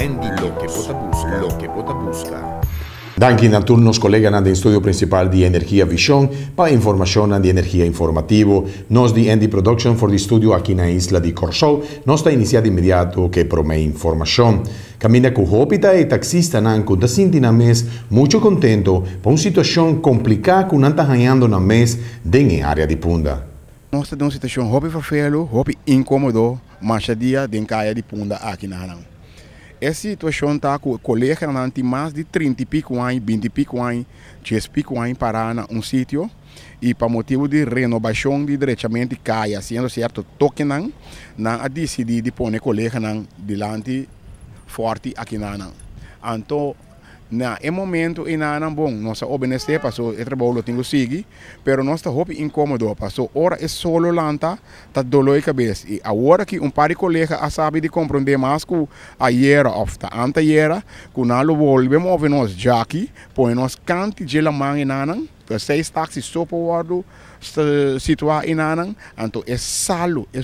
Andy Loke bo ta buska, loke bo ta buska. Danki na tur nos koleganan den studio prinsipal di Energia Vishon pa informashonnan di Energia Informativo. Nos di Andy Production for di studio aki na isla di Kòrsou. Nos ta inisiá di inmediato ku e promé informashon. Kaminda ku hopi ta e taksistanan ku ta sinti nan mes muchu kontento pa un situashon kompliká ku nan ta hañando nan mes den e área di Punda. Nos ta den un situashon hopi ferfelu, hopi inkomodo masha dia den kaya di Punda aki nanan. E situashon ta ku e koleganan tin mas di trinta i piku aña, binti i piku aña, djes piku aña pará na un sitio i pa motibu di renobashon di drechament di kaya hasiendo sierto tokenan, nan a disidí di pone koleganan dilanti fòrti aki nanan. Anto Na e momento enanan bon, nos a obenesé paso e trabou lo tin ku sigui, pero nos ta hopi inkomodo paso ora e solo lanta ta doló e kabes. I awor aki un par di kolega a sabi di komprondé mas ku ayera òf ta antayera ku nan lo bolbe move nos djaki, pone nos kanti dje laman enanan, seis taksi so por wòrdu situá enanan, anto e salu, e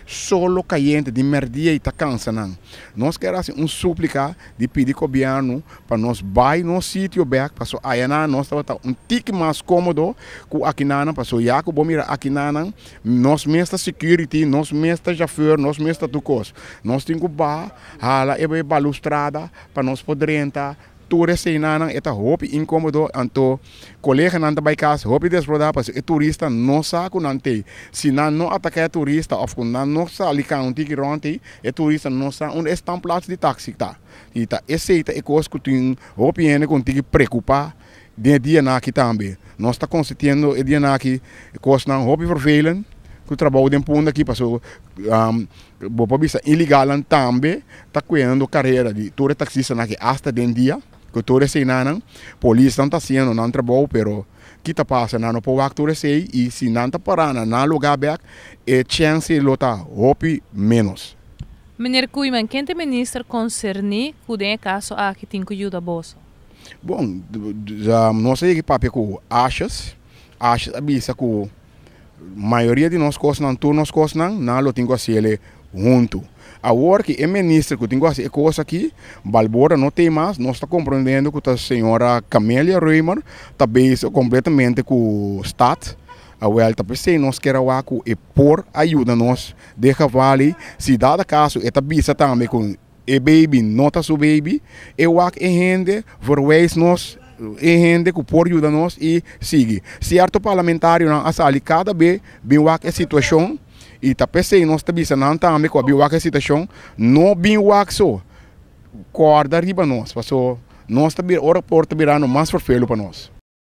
solo kayente di mèrdia ei ta kansa nan. Nos kier hasi un súplika di pidi gobièrnu pa nos bai nos sitio bèk paso ayanan nos tabata un tiki mas kómodo ku akinanan paso ya ku bo mira akinanan nos mes ta security, nos mes ta chauffeur, nos mes ta tur kos. Nos tin ku baha hala e balustrada pa nos por drenta. Tur eseinan e ta hopi inkomodo, anto koleganan ta bai kas hopi desbordá pasobra e turista no sa ku nan t'ei. Si nan no ataká e turista òf ku nan no sali kana un tiki rònt ei, e turista no sa unda e standplaats di taksi ta. I ta esei ta e kos ku tin hopi hende ku un tiki preokupá den e dianan aki tambe. Nos ta konsetiendo e dianan aki kosnan hopi vervelend ku trabou den punda aki pasobra Bo por bisa ilegalnan tambe ta kuendo karera di tur e taksistanan aki asta den dia ku tur eseinan. Polisnan ta hasiendo nan trabou pero ki ta pasa nan no por wak tur esei i si nan ta para na nan luga bek e chènse lo ta hopi ménos. Meneer Koeiman, ken ta e minister konserní ku den e kaso aki tin ku yuda boso? Bon, nos a yega papia ku Asjes. Asjes a bisa ku Mayoria di nos kosnan, tur nos kosnan, nan lo tin ku hasi el'e huntu. Awor ki e minister ku tin ku hasi e kos aki, Balborda no tei mas, nos ta komprondiendo ku ta señora Camelia Römer ta bezig kompletamente ku stad. Awel ta p'esei nos kier a wak ku e por a yuda nos den geval ei, si dado kaso e ta bisa tambe ku E baby no ta su baby, e wak e hende verwijs nos e hende ku por yuda nos i sigui. Sierto parlamentarionan a sali kada be bin wak e situashon i ta p'esei nos ta bisa nan tambe ku a bin wak e situashon, no bin wak so, kòrda riba nos paso nos ta bira ora por ta birando mas ferfelu pa nos.